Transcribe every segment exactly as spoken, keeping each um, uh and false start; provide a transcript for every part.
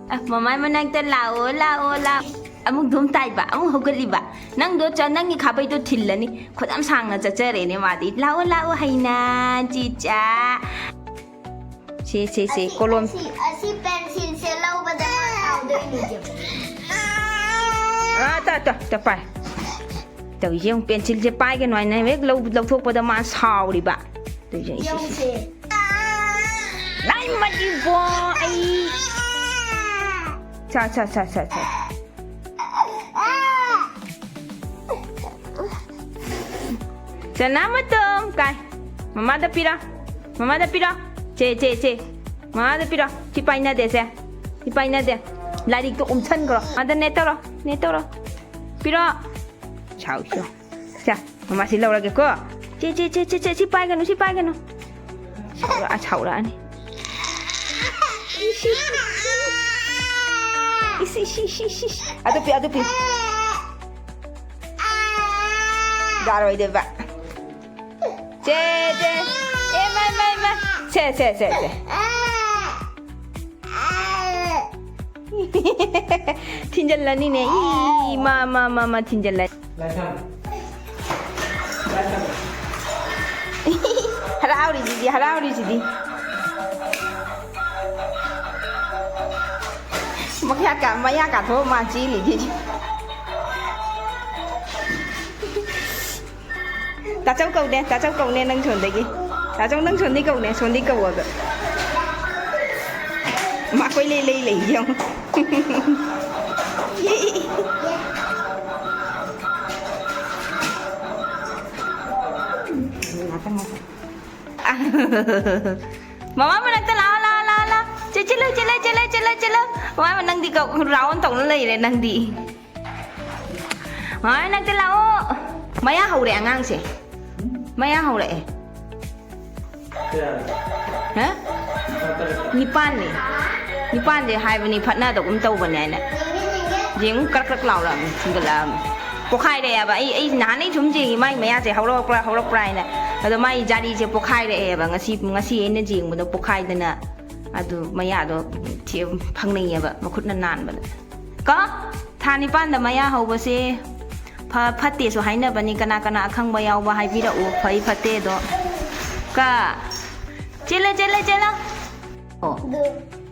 ꯑ, ꯃꯃꯥꯏ ꯃꯅꯥꯛꯇ ꯂꯥꯛꯑꯣ, ꯂꯥꯛꯑꯣ, ꯂꯥꯛꯑꯣ꯫ ꯑꯃꯨꯛ ꯙꯨꯝ ꯇꯥꯏꯕ, ꯑꯃꯨꯛ ꯍꯧꯒꯠꯂꯤꯕ꯫ ꯅꯪꯗꯣ ꯆ-, ꯅꯪꯒꯤ ꯈꯥꯕꯩꯗꯣ ꯊꯤꯜꯂꯅꯤ꯫ ꯈꯨꯗꯝ ꯁꯥꯡꯅ ꯆꯠꯆꯔꯦꯅꯦ ꯃꯥꯗꯤ꯫ "ꯂꯥꯛꯑꯣ, ꯂꯥꯛꯑꯣ, ꯍꯩꯅ, ꯆꯤꯆꯥ"꯫ ꯁꯦ, ꯁꯦ, ꯁꯦ, ꯑꯁꯤ, ꯀꯣꯂꯣꯝ꯫ ꯑꯁꯤ, ꯑꯁꯤ ꯄꯦꯟꯁꯤꯜꯁꯦ ꯂꯧꯕꯗ ꯃꯥ ꯁꯥꯎꯗꯣꯏꯅꯤ, ꯏꯕꯦꯝꯃ꯫ ꯑꯥ, ꯇ, ꯇ, ꯇ, ꯄꯥꯏ꯫ ꯇꯧꯔꯤꯁꯦ ꯌꯦꯡꯉꯨ, ꯄꯦꯟꯁꯤꯜꯁꯦ ꯄꯥꯏꯒꯅꯨ ꯍꯥꯏꯅ ꯍꯦꯛ ꯂꯧ-, ꯂꯧꯊꯣꯛꯄꯗ ꯃꯥ ꯁꯥꯎꯔꯤꯕ꯫ ꯇꯧꯔꯤꯁꯦ, ꯏꯁ, ꯏꯁ, ꯏꯁ꯫ ꯌꯦꯡꯉꯨꯁꯦ꯫ ꯂꯥꯏ ꯃꯗꯤꯕꯣ, ꯑꯩ꯫ ꯁꯥ, ꯁꯥ, ꯁꯥ, ꯁꯥ, ꯁꯥ꯫ ꯁꯅꯥ ꯃꯇꯨꯝ, ꯀꯥꯏ꯫ ꯃꯃꯥꯗ ꯄꯤꯔꯣ꯫ ꯃꯃꯥꯗ ꯄꯤꯔꯣ꯫ ꯆꯦ, ꯆꯦ, ꯆꯦ꯫ ꯃꯃꯥꯗ ꯄꯤꯔꯣ꯫ ꯁꯤ ꯄꯥꯏꯅꯗꯦ, ꯁꯦ꯫ ꯁꯤ ꯄꯥꯏꯅꯗꯦ꯫ ꯂꯥꯏꯔꯤꯛꯇꯣ ꯎꯝꯁꯟꯈ꯭ꯔꯣ꯫ ꯃꯃꯥꯗ ꯅꯦꯠ ꯇꯧꯔꯣ꯫ ꯅꯦꯠ ꯇꯧꯔꯣ꯫ ꯄꯤꯔꯣ꯫ ꯁꯥꯎ, ꯁꯥꯎ꯫ ꯁꯦ, ꯃꯃꯥ ꯁꯤ ꯂꯧꯔꯒꯦꯀꯣ꯫ ꯆꯦ, ꯆꯦ, ꯆꯦ, ꯆꯦ, ꯆꯦ, ꯁꯤ ꯄꯥꯏꯒꯅꯨ, ꯁꯤ ꯄꯥꯏꯒꯅꯨ꯫ ꯁꯥꯎꯔꯛꯑ-, ꯁꯥꯎꯔꯛꯑꯅꯤ꯫ ꯏꯁ, ꯏꯁ, ꯏꯁ, ꯏꯁ, ꯏꯁ꯫ ꯑꯗꯨ ꯄꯤ, ꯑꯗꯨ ꯄꯤ꯫ ꯌꯥꯔꯣꯏꯗꯣꯏꯕ꯫ ꯆꯦ, ꯆꯦ꯫ ꯑꯦ, ꯃꯥ, ꯃꯥ, ꯃꯥ꯫ ꯁꯦ, ꯁꯦ, ꯁꯦ, ꯁꯦ꯫ ꯊꯤꯟꯖꯜꯂꯅꯤꯅꯦ꯫ ꯏ, ꯃꯥ, ꯃꯥ, ꯃꯥ, ꯃꯥ, ꯊꯤꯟꯖꯜꯂꯅꯤ꯫ ꯍꯔꯥꯎꯔꯤꯁꯤꯗꯤ, ꯍꯔꯥꯎꯔꯤꯁꯤꯗꯤ꯫ ꯃꯌꯥ ꯀꯥ-, ꯃꯌꯥ ꯀꯥꯊꯣꯛꯑ ꯃꯥ ꯆꯦꯜꯂꯤꯗꯤ꯫ ꯇꯥꯆꯧ ꯀꯧꯅꯦ, ꯇꯥꯆꯧ ꯀꯧꯅꯦ ꯅꯪ ꯁꯣꯟꯗꯒꯤ꯫ ꯇꯥꯆꯧ ꯅꯪ ꯁꯣꯟꯗꯒꯤ ꯀꯧꯅꯦ, ꯁꯣꯟꯗꯒꯤ ꯀꯧꯑꯣꯕ꯫ ꯃꯥ ꯀꯣꯏꯂꯩ ꯂꯩ ꯂꯩ ꯌꯦꯡꯉꯨ꯫ ꯃꯃꯥ ꯃꯅꯥꯛꯇ ꯂꯥꯛꯑꯣ, ꯂꯥꯛꯑꯣ, ꯂꯥꯛꯑꯣ, ꯂꯥꯛꯑꯣ꯫ ꯆꯦ, ꯆꯦꯜꯂꯨ, ꯆꯦꯜꯂꯨ, ꯆꯦꯜꯂꯨ, ꯆꯦꯜꯂꯨ, ꯆꯦꯜꯂꯨ꯫ ꯃꯃꯥ ꯅꯪꯗꯤ ꯀꯧ-, round ꯇꯧꯅ ꯂꯩꯔꯦ ꯅꯪꯗꯤ꯫ ꯃꯃꯥ ꯃꯅꯥꯛꯇ ꯂꯥꯛꯑꯣ꯫ ꯃꯌꯥ ꯍꯧꯔꯦ ꯑꯉꯥꯡꯁꯦ꯫ ꯃꯌꯥ ꯍꯧꯔꯛꯑꯦ꯫ ꯍꯥ? ꯅꯤꯄꯥꯟꯅꯦ꯫ ꯅꯤꯄꯥꯟꯁꯦ ꯍꯥꯏꯕꯅꯤ ꯐꯠꯅꯗꯒꯨꯝ ꯇꯧꯕꯅꯦ ꯍꯥꯏꯅ꯫ ꯌꯦꯡꯉꯨ, ꯀ꯭ꯔꯛ ꯀ꯭ꯔꯛ ꯂꯥꯎꯔꯛꯑꯕꯅꯤ, ꯊꯤꯡꯒꯠꯂꯛꯑꯕꯅꯤ꯫ ꯄꯣꯛꯈꯥꯏꯔꯛꯑꯦꯕ꯫ ꯑꯩ, ꯑꯩ ꯅꯍꯥꯟꯗꯩ ꯁꯨꯝ ꯌꯦꯡꯉꯤ, ꯃꯥꯏ ꯃꯌꯥꯁꯦ ꯍꯧꯔꯛꯄ꯭ꯔꯥ, ꯍꯧꯔꯛꯄ꯭ꯔꯥ ꯍꯥꯏꯅ꯫ ꯑꯗꯣ ꯃꯥꯏ ꯖꯥꯂꯤꯁꯦ ꯄꯣꯛꯈꯥꯏꯔꯛꯑꯦꯕ꯫ ꯉꯁꯤ, ꯉꯁꯤ ꯑꯩꯅ ꯌꯦꯡꯕꯗ ꯄꯣꯛꯈꯥꯏꯗꯅ ꯑꯗꯨ ꯃꯌꯥꯗꯣ ꯊꯦ-, ꯐꯪꯅꯩꯌꯦꯕ, ꯃꯈꯨꯠꯅ ꯅꯥꯟꯕꯗ꯫ ꯀꯣ, ꯊꯥ ꯅꯤꯄꯥꯟꯗ ꯃꯌꯥ ꯍꯧꯕꯁꯦ ꯐ-, ꯐꯠꯇꯦꯁꯨ ꯍꯥꯏꯅꯕꯅꯤ꯫ ꯀꯅꯥ ꯀꯅꯥ ꯑꯈꯪꯕ ꯌꯥꯎꯕ ꯍꯥꯏꯕꯤꯔꯛꯎ, ꯐꯩ ꯐꯠꯇꯦꯗꯣ꯫ ꯀ, ꯆꯦꯜꯂꯦ, ꯆꯦꯜꯂꯦ, ꯆꯦꯜꯂꯣ꯫ ꯑꯣ꯫ ꯑꯗꯨ,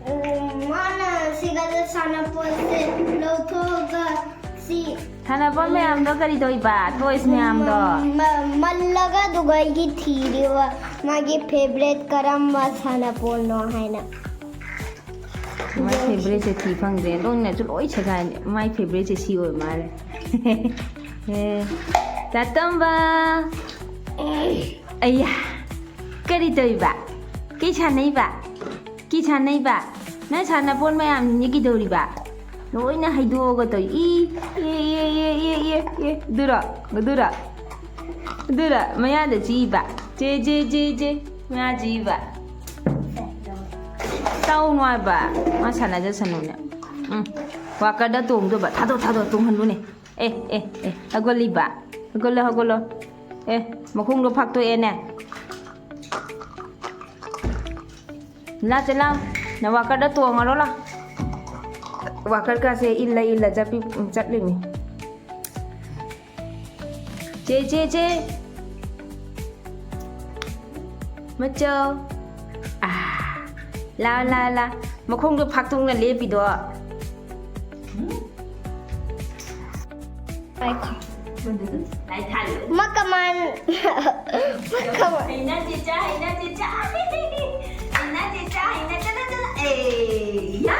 ꯎꯝ, ꯃꯥꯅ ꯁꯤꯒ ꯁꯥꯟꯅꯄꯣꯠꯁꯦ ꯂꯧꯊꯣꯛꯑꯒ ꯁꯤ ꯁꯥꯟꯅꯄꯣꯠ ꯃꯌꯥꯝꯗꯣ ꯀꯔꯤ ꯇꯧꯏꯕ? Toys ꯃꯌꯥꯝꯗꯣ? ꯃ-, ꯃ-, ꯃꯜꯂꯒ ꯑꯗꯨꯒ ꯑꯩꯒꯤ ꯊꯤꯔꯤꯕ ꯃꯥꯒꯤ favourite ꯀꯔꯝꯕ ꯁꯥꯟꯅꯄꯣꯠꯅꯣ ꯍꯥꯏꯅ꯫ My favouriteꯁꯦ ꯊꯤ ꯐꯪꯗ꯭ꯔꯦ꯫ ꯂꯣꯏꯅꯁꯨ ꯂꯣꯏ ꯁꯦꯒꯥꯏꯔꯦ꯫ My favouriteꯁꯦ ꯁꯤ ꯑꯣꯏ ꯃꯥꯜꯂꯦ꯫ ꯑꯦ, ꯆꯥꯇꯝꯕ꯫ ꯑꯩꯌꯥ, ꯀꯔꯤ ꯇꯧꯏꯕ? ꯀꯩ ꯁꯥꯟꯅꯩꯕ? ꯀꯤ ꯁꯥꯟꯅꯩꯕ? ꯅꯪ ꯁꯥꯟꯅꯄꯣꯠ ꯃꯌꯥꯝꯁꯤꯡꯁꯦ ꯀꯩꯗꯧꯔꯤꯕ? ꯂꯣꯏꯅ ꯍꯩꯗꯣꯛꯑꯒ ꯇꯧꯏ꯫ E, E, E, E, E, E, E. ꯑꯗꯨꯔꯣ? ꯑꯗꯨꯔꯣ? ꯑꯗꯨꯔꯣ? ꯃꯌꯥꯗ ꯆꯤꯛꯏꯕ? ꯆꯦ, ꯆꯦ, ꯆꯦ, ꯆꯦ꯫ ꯃꯌꯥ ꯆꯤꯛꯏꯕ? ꯇꯧꯅꯨ ꯍꯥꯏꯕ꯫ ꯃꯥ ꯁꯥꯟꯅꯖꯁꯅꯨꯅꯦ꯫ ꯎꯝ꯫ Walkerꯗ ꯇꯣꯡꯗꯣꯏꯕ꯫ ꯊꯥꯗꯣꯛ, ꯊꯥꯗꯣꯛ, ꯇꯣꯡꯍꯜꯂꯨꯅꯦ꯫ ꯑꯦ, ꯑꯦ, ꯑꯦ꯫ ꯍꯧꯒꯠꯂꯤꯕ? ꯍꯧꯒꯠꯂꯣ, ꯍꯧꯒꯠꯂꯣ꯫ ꯑꯦ, ꯃꯈꯣꯡꯗꯣ ꯐꯥꯛꯇꯣꯛꯑꯦꯅꯦ꯫ ꯂꯥ, ꯆꯦ, ꯂꯥ꯫ ꯅ walkerꯗ ꯇꯣꯡꯉꯔꯣ, ꯂꯥ꯫ Walkerꯒꯁꯦ ꯏꯜꯂ ꯏꯜꯂ ꯆꯠꯄꯤ, ꯆꯠꯂꯤꯃꯤ꯫ ꯆꯦ, ꯆꯦ, ꯆꯦ꯫ ꯃꯆꯧ꯫ ꯑꯥ꯫ ꯂꯥ, ꯂꯥ, ꯂꯥ꯫ ꯃꯈꯣꯡꯗꯣ ꯐꯥꯛꯇꯣꯛꯅ ꯂꯦꯞꯄꯤꯗꯣ꯫ ꯉꯥꯏꯈꯣ꯫ ꯂꯥꯏ ꯊꯥꯜꯂꯨ꯫ ꯃꯥ ꯀꯃꯥꯟ-, ꯃꯥ ꯀꯃꯥꯟ-, ꯍꯩꯅ ꯆꯦꯆꯥ, ꯍꯩꯅ ꯆꯦꯆꯥ꯫ ꯍꯩꯅ ꯆꯦꯆꯥ, ꯍꯩꯅ ꯆꯦꯆꯥ, ꯆꯦꯆꯥ꯫ ꯑꯦ, ꯌꯥ꯫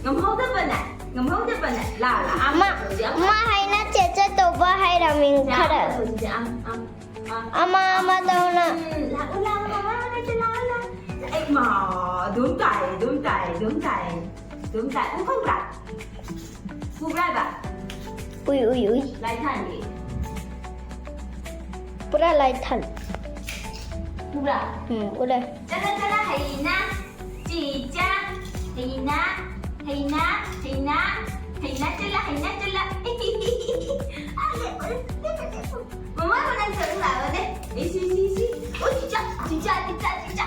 ꯉꯝꯍꯧꯗꯕꯅ, ꯉꯝꯍꯧꯗꯕꯅ꯫ ꯂꯥ, ꯂꯥ, ꯑꯥ, ꯃꯥ, ꯇꯧꯁꯤ, ꯑꯥ꯫ ꯃꯥ ꯍꯩꯅ ꯆꯦꯆꯥ ꯇꯧꯕ ꯍꯩꯔꯝꯃꯤ ꯁꯤ, ꯑꯥ, ꯈꯔ꯫ ꯇꯧꯁꯤ, ꯑꯥ, ꯑꯥ, ꯑꯥ꯫ ꯑꯃ, ꯑꯃ ꯇꯧꯅ꯫ ꯎꯝ, ꯂꯥꯛꯑꯣ, ꯂꯥꯛꯑꯣ, ꯃꯃꯥ, ꯍꯩꯅ ꯆꯦ, ꯂꯥꯛꯑꯣ, ꯂꯥꯛꯑꯣ꯫ ꯑꯩ ꯃꯥ, ꯑꯗꯨꯝ ꯇꯥꯏ, ꯑꯗꯨꯝ ꯇꯥꯏ, ꯑꯗꯨꯝ ꯇꯥꯏ꯫ ꯑꯗꯨꯝ ꯇꯥꯏ꯫ ꯎ ꯈꯪꯕ꯭ꯔꯥ? ꯎꯕ꯭ꯔꯥ ꯍꯥꯏꯕ? ꯎꯏ, ꯎꯏ, ꯎꯏ꯫ ꯂꯥꯏ ꯊꯥꯟꯒꯦ꯫ ꯄꯨꯔꯥ ꯂꯥꯏ ꯊꯥꯟ꯫ ꯎꯕ꯭ꯔꯥ? ꯎꯝ, ꯎꯔꯦ꯫ ꯆꯠꯂ, ꯆꯠꯂ, ꯍꯩꯅ, ꯆꯤꯆꯥ, ꯍꯩꯅ, ꯍꯩꯅ, ꯍꯩꯅ, ꯍꯩꯅ ꯆꯠꯂ, ꯍꯩꯅ ꯆꯠꯂ꯫ ꯃꯃꯥ ꯃꯅꯥꯛꯇ ꯑꯃꯨꯛ ꯂꯥꯛꯑꯣꯅꯦ꯫ ꯏꯁꯤ, ꯏꯁꯤ, ꯏꯁꯤ꯫ ꯑꯣ, ꯆꯤꯆꯥ, ꯆꯤꯆꯥ, ꯆꯤꯆꯥ, ꯆꯤꯆꯥ꯫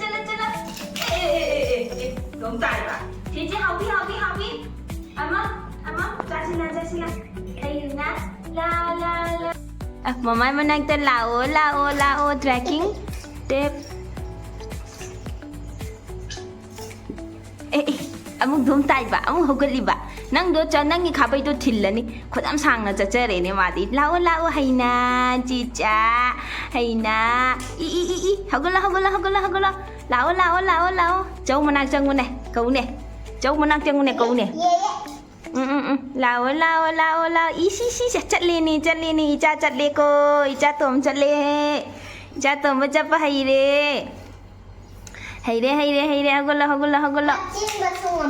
ꯆꯠꯂꯣ, ꯆꯠꯂꯣ꯫ ꯑꯦ, ꯑꯦ, ꯑꯦ, ꯑꯦ, ꯑꯦ, ꯑꯦ, ꯅꯣꯡ ꯇꯥꯏꯕ꯫ ꯆꯦꯆꯦ, ꯍꯥꯎꯕꯤ, ꯍꯥꯎꯕꯤ, ꯍꯥꯎꯕꯤ꯫ ꯑꯃ, ꯑꯃ, ꯆꯥꯁꯤꯜꯂ, ꯆꯥꯁꯤꯜꯂ꯫ ꯀꯩꯅꯣꯅ? ꯂꯥ, ꯂꯥ, ꯂꯥ꯫ ꯑ, ꯃꯃꯥꯏ ꯃꯅꯥꯛꯇ ꯂꯥꯛꯑꯣ, ꯂꯥꯛꯑꯣ, ꯂꯥꯛꯑꯣ, tracking tape꯫ ꯑꯦ, ꯑꯦ, ꯑꯃꯨꯛ ꯙꯨꯝ ꯇꯥꯏꯕ, ꯑꯃꯨꯛ ꯍꯧꯒꯠꯂꯤꯕ꯫ ꯅꯪꯗꯣ ꯆ-, ꯅꯪꯒꯤ ꯈꯥꯕꯩꯗꯣ ꯊꯤꯜꯂꯅꯤ꯫ ꯈꯨꯠ ꯌꯥꯝ ꯁꯥꯡꯅ ꯆꯠꯆꯔꯦꯅꯦ ꯃꯥꯗꯤ꯫ ꯂꯥꯛꯑꯣ, ꯂꯥꯛꯑꯣ, ꯍꯩꯅ, ꯆꯤꯆꯥ, ꯍꯩꯅ꯫ ꯏ, ꯏ, ꯏ, ꯏ, ꯍꯧꯒꯠꯂꯣ, ꯍꯧꯒꯠꯂꯣ, ꯍꯧꯒꯠꯂꯣ, ꯍꯧꯒꯠꯂꯣ꯫ ꯂꯥꯛꯑꯣ, ꯂꯥꯛꯑꯣ, ꯂꯥꯛꯑꯣ, ꯂꯥꯛꯑꯣ꯫ ꯆꯧ ꯃꯅꯥꯛ ꯆꯪꯉꯨꯅꯦ, ꯀꯧꯅꯦ꯫ ꯆꯧ ꯃꯅꯥꯛ ꯆꯪꯉꯨꯅꯦ, ꯀꯧꯅꯦ꯫ ꯎꯝ, ꯎꯝ, ꯎꯝ꯫ ꯂꯥꯛꯑꯣ, ꯂꯥꯛꯑꯣ, ꯂꯥꯛꯑꯣ, ꯂꯥꯛꯑꯣ꯫ ꯏ, ꯁꯤ, ꯁꯤ, ꯁꯤ, ꯆꯠꯂꯦꯅꯦ, ꯆꯠꯂꯦꯅꯦ, ꯏꯆꯥ ꯆꯠꯂꯦꯀꯣ, ꯏꯆꯥ ꯇꯣꯝ ꯆꯠꯂꯦ꯫ ꯏꯆꯥ ꯇꯣꯝꯕ ꯆꯠꯄ ꯍꯩꯔꯦ꯫ ꯍꯩꯔꯦ, ꯍꯩꯔꯦ, ꯍꯩꯔꯦ꯫ ꯍꯧꯒꯠꯂꯣ, ꯍꯧꯒꯠꯂꯣ, ꯍꯧꯒꯠꯂꯣ꯫ ꯆꯦꯟꯕꯁꯨ ꯉꯝ-